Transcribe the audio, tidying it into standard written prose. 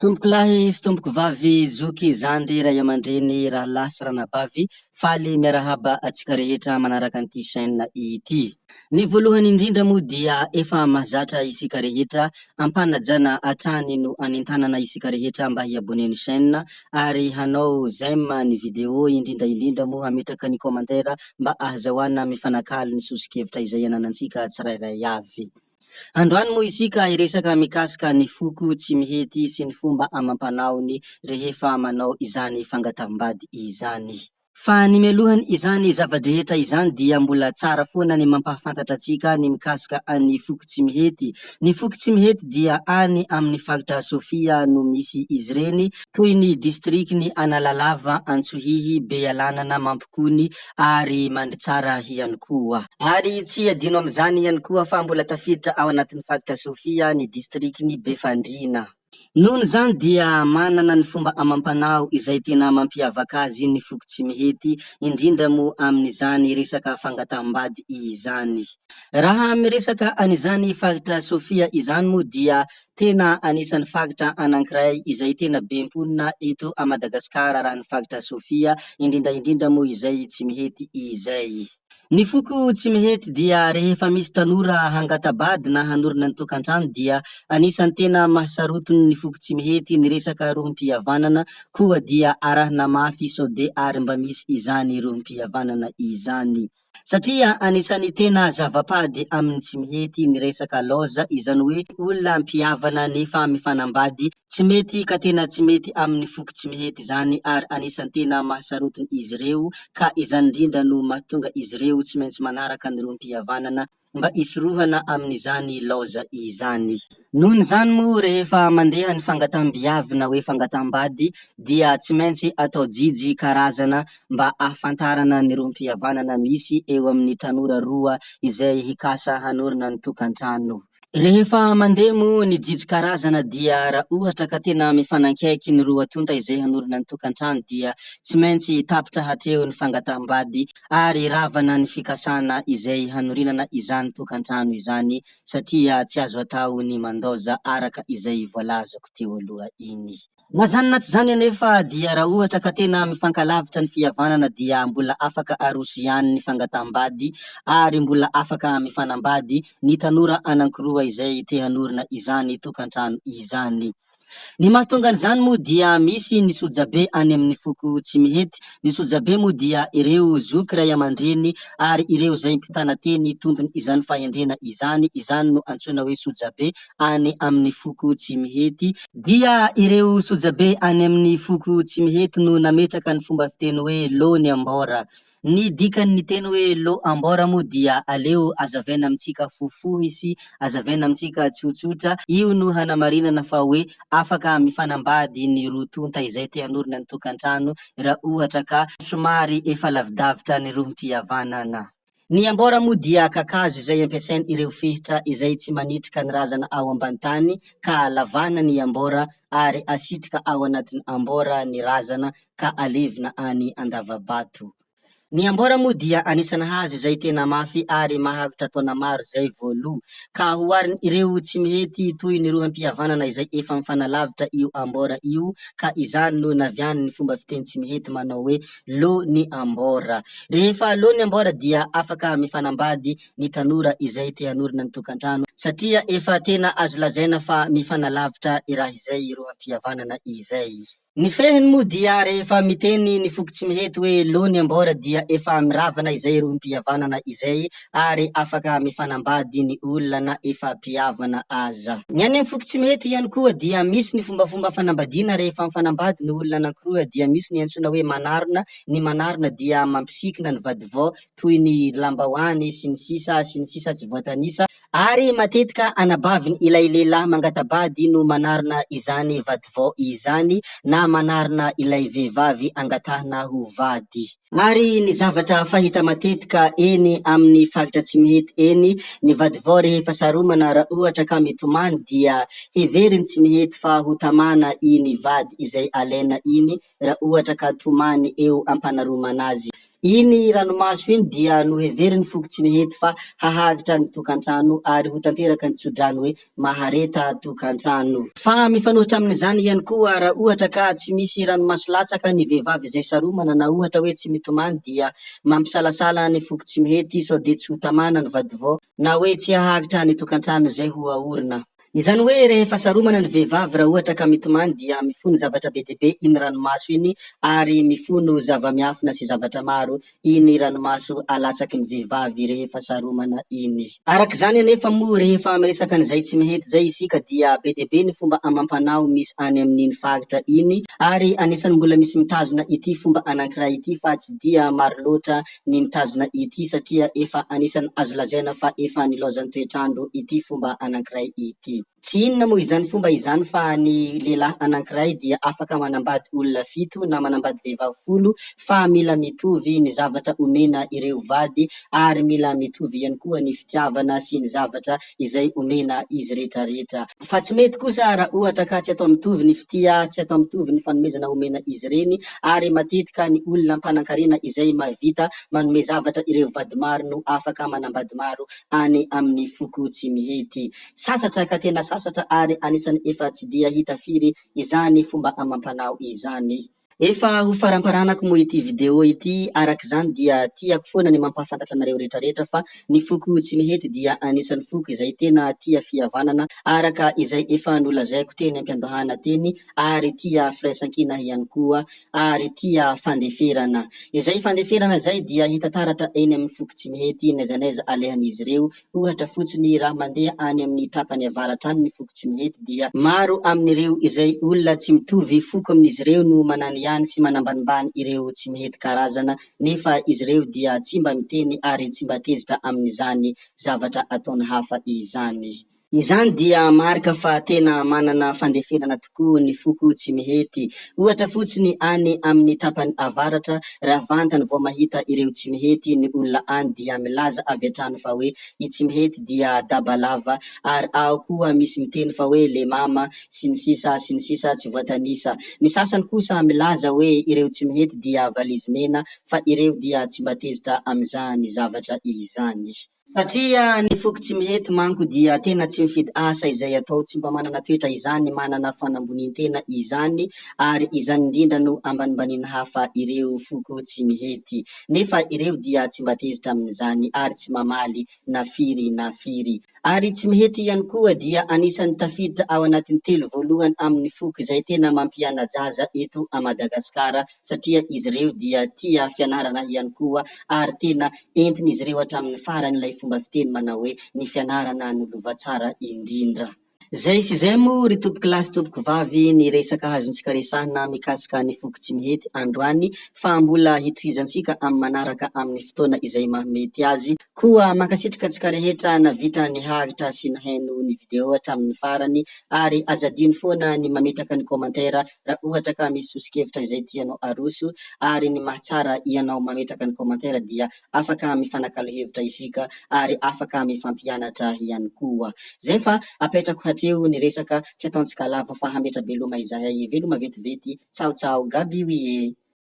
Tompokolahy sy tompokovavy, zoky, zandry, ray aman-dreny, rahalahy sy ranabavy, faly miarahaba antsika rehetra manaraka an'ity chaîne ity. Ny voalohany indrindra moa dia efa mahazatra isika rehetra, ampanajana hatrany no anentanana isika rehetra mba hi-abonner ny chaîne ary hanao j'aime ny vidéo indrindra indrindra moa hametraka ny commentaire mba ahazahoana mifanakalo ny soso-kevitra izay ananantsika tsirairay avy. Androany moa isika hiresaka mikasika ny foko Tsimihety sy ny fomba amam-panaony rehefa manao izany fangataham-bady izany. Fa ny mialohan' izany zava-drehetra izany dia mbola tsara foana ny mampahafantatra antsika ny mikasika an'ny foko Tsimihety. Ny foko Tsimihety dia any amin'ny faritra Sofia no misy izy ireny, toy ny distrikin'i Analalava, Antsohihy, Bealanana, Mampikony ary Mandritsara ihany koa. Ary tsy adino amin'izany ihany koa fa mbola tafiditra ao anatin'ny faritra Sofia ny distrikin'i Befandriana. Nohon'izany dia manana ny fomba amam-panao izay tena mampiavaka azy ny foko Tsimihety, indrindra moa amin'izany resaka fangataham-bady izany. Raha miresaka an'izany faritra Sofia izany moa dia tena anisan'ny faritra anankiray izay tena be mponina eto Madagasikara raha ny faritra Sofia, indrindra indrindra moa izay Tsimihety izay. Ny foko Tsimihety dia rehefa misy tanora hangata-bady na hanorina ny tokantrano dia anisan'ny tena mahasarotiny ny foko Tsimihety ny resaka rohim-pihavanana koa dia arahina mafy sao de ary mba misy izany rohim-pihavanana izany. Satria anisan'ny tena zava-pady amin'ny Tsimihety ny resaka laoza izany hoe olona mpihavana nefa mifanambady Tsy mety ka tena tsy mety amin'ny foko tsy mihety izany ary anisan'ny tena mahasarotiny izy ireo ka izany indrindra no mahatonga izy ireo tsy maintsy manaraka ny rohim-pihavanana mba hisorohana amin'izany laoza izany. Nohon'izany moa rehefa mandeha ny fangataham-biavy na hoe fangataham-bady dia tsy maintsy atao jijy karazana mba ahafantarana ny rohim-pihavanana misy eo amin'ny tanora roa izay hikasa hanorina ny tokantrano. Rehefa mandeha moa ny jijy karazana dia raha ohatra ka tena mifanankaiky ny roa tonta izay hanorina ny tokantrano dia tsy maintsy tapitra hatreo ny fangataham-bady ary ravana ny fikasana izay hanorinana izany tokantrano izany satria tsy azo atao ny mandaoza araka izay voalazako teo aloha iny. Na zany na tsy zany anefa dia raha ohatra ka tena mifankalavitra ny fihavanana dia mbola afaka aroso ihany ny fangataham-bady ary mbola afaka mifanambady ny tanora anankiroa izay te hanorina izany tokantrano izany. Ny mahatonga an'izany moa dia misy ny sojabe any amin'ny foko Tsimihety, ny sojabe moa dia ireo zoky ray aman-dreny ary ireo izay mpitana teny tompon' izany fahendrena izany, izany no antsoina hoe sojabe any amin'ny foko Tsimihety. Dia ireo sojabe any amin'ny foko Tsimihety no nametraka ny fomba fiteny hoe Lô ny ambaora. Ny dikan'ny teny hoe lô ambaora moa dia aleo azavaina amintsika fohifohy sy azavaina amintsika tsotsotra, io no hanamarinana fa hoe afaka mifanambady ny roa tonta izay te hanorina ny tokantrano raha ohatra ka somary efa lavidavitra ny rohim-pihavanana. Ny ambaora moa dia kakazo izay ampiasain ireo fehitra izay tsy manitrika ny razana ao ambany tany ka lavana ny ambaora ary asitrika ao anatin ambaora ny razana ka alevina any andavabato. Ny ambaora moa dia anisan hazo izay tena mafy ary maharitra taona maro izay vao lo ka oharin ireo tsy mihety toy ny roham-pihavanana izay efa mifanalavitra io ambaora io ka izany no navian ny fomba fiteny tsy mihety manao hoe Lo ny ambaora. Rehefa lo ny ambaora dia afaka mifanambady ny tanora izay te hanorina ny tokantrano satria efa tena azo lazaina fa mifanalavitra raha izay roham-pihavanana izay. Ny fehiny moa dia rehefa miteny ny foko Tsimihety hoe lo ny ambaora dia efa miravana izay rohim-pihavanana izay ary afaka mifanambady ny olona na efa mpihavana aza. Ny any amin'ny foko Tsimihety ihany koa dia misy ny fombafomba fanambadiana rehefa mifanambady ny olona anankiroa dia misy ny antsoina hoe manarona, ny manarona dia mampisikina ny vadivao toy ny lambahoany sy ny sisa sy ny sisa tsy voatanisa, Ary matetika anabavin ilay lehilahy mangata-bady no manarona izany vadivao izany na manarona ilay vehivavy angatahina ho vady. Ary ny zavatra fahita matetika eny amin'ny faritra Tsimihety eny, ny vadivao rehefa saromana raha ohatra ka mitomany dia heveriny Tsimihety fa ho tamana iny vady izay alaina iny raha ohatra ka tomany eo ampanaromana azy. Iny ranomaso iny dia noheverin'ny foko Tsimihety fa haharitra ny tokantrano ary ho tanteraka ny tsodrano hoe mahareta tokantrano. Fa mifanohitra amin'izany ihany koa raha ohatra ka tsy misy ranomaso latsaka ny vehivavy izay saromana na ohatra hoe tsy mitomany dia mampisalasala ny foko Tsimihety sao dia tsy ho tamana ny vady vao na hoe tsy haharitra ny tokantrano izay ho aorina. Izany hoe rehefa saromana ny vehivavy raha ohatra ka mitomany dia mifono zavatra be dia be iny ranomaso iny ary mifono zava-miafina sy zavatra maro iny ranomaso alatsaky ny vehivavy rehefa saromana iny. Araka izany anefa moa rehefa miresaka an'izay tsy mihety izay isika dia be dia be ny fomba amam-panao misy any amin'iny faritra iny ary anisan'ny mbola misy mitazona ity fomba anankiray ity fa tsy dia maro loatra ny mitazona ity satria efa anisan'ny azo lazaina fa efa nilaozan'ny toetr'andro ity fomba anankiray ity. Tsy inona moa izany fomba izany fa ny lehilahy anankiray dia afaka manambady olona fito na manambady vehivavy folo fa mila mitovy ny zavatra omena ireo vady ary mila mitovy ihany koa ny fitiavana sy ny zavatra izay omena izy rehetra rehetra. Fa tsy mety kosa raha ohatra ka tsy atao mitovy ny fitia, tsy atao mitovy ny fanomezana omena izy ireny ary matetika ny olona mpanankarena izay mahavita manome zavatra ireo vady maro no afaka manambady maro any amin'ny foko Tsimihety. Sasatra ka tena sasatra ary anisan'ny efa tsy dia hita firy izany fomba amam-panao izany. Efa ho faramparanako moa ity vidéo ity, araka izany dia tiako foana ny mampahafantatra anareo rehetrarehetra fa ny foko Tsimihety dia anisan'ny foko izay tena tia fihavanana araka izay efa nolazaiko teny ampiandohana teny ary tia firaisankina ihany koa ary tia fandeferana. Izay fandeferana izay dia hita taratra eny amin'ny foko Tsimihety n'aiza n'aiza alehan'izy ireo Ohatra fotsiny, raha mandeha any amin'ny tapany avaratra any ny foko Tsimihety dia maro amin'ireo izay olona tsy mitovy foko amin'izy ireo no mananihany sy manambanimbany ireo Tsimihety karazana nefa izy ireo dia tsy mba miteny ary tsy mba tezitra amin'izany zavatra ataon'ny hafa izany. Izany dia marika fa tena manana fandeferana tokoa ny foko Tsimihety. Ohatra fotsiny, any amin'ny tapany avaratra, raha vantany vao mahita ireo Tsimihety ny olona any dia milaza avy hatrany fa hoe i Tsimihety dia daba lava ary ao koa misy miteny fa hoe lemama sy ny sisa sy ny sisa tsy voatanisa. Ny sasany kosa milaza hoe ireo Tsimihety dia valizy mena fa ireo dia tsy mba tezitra amin'izany zavatra izany. Satria ny foko Tsimihety manko dia tena tsy mifidy asa izay atao, tsy mba manana toetra izany, manana fanambonian-tena izany, ary izany indrindra no ambanimbanian'ny hafa ireo foko Tsimihety. Nefa ireo dia tsy mba tezitra amin'izany ary tsy mamaly na firy na firy. Ary Tsimihety ihany koa dia anisan'ny tafiditra ao anatin'ny telo voalohany amin'ny foko izay tena mampiana-jaza eto a Madagasikara satria izy ireo dia tia fianarana ihany koa ary tena entin'izy ireo hatramin'ny farany ilay fomba fiteny manao hoe ny fianarana no lova tsara indrindra. Zay sy zay moa ry tompokolahy sy tompokovavy ny resaka azontsika resahina mikasika ny foko Tsimihety androany fa mbola hitohizantsika amin'ny manaraka amin'ny fotoana izay mahamety azy. Koa mankasitraka antsika rehetra navita niharitra sy nihaino ny video hatramin'ny farany ary aza adino foana ny mametraka ny commentaire raha ohatra ka misy soso-kevitra izay tianao aroso ary ny mahatsara ianao mametraka ny commentaire dia afaka mifanakalo hevitra isika ary afaka mifampianatra ihany koa. Zay fa apetrako hatreo ny resaka tsy ataontsika lava fa hametra-beloma izahay veloma vetivety tsaho tsaho gaby oui e.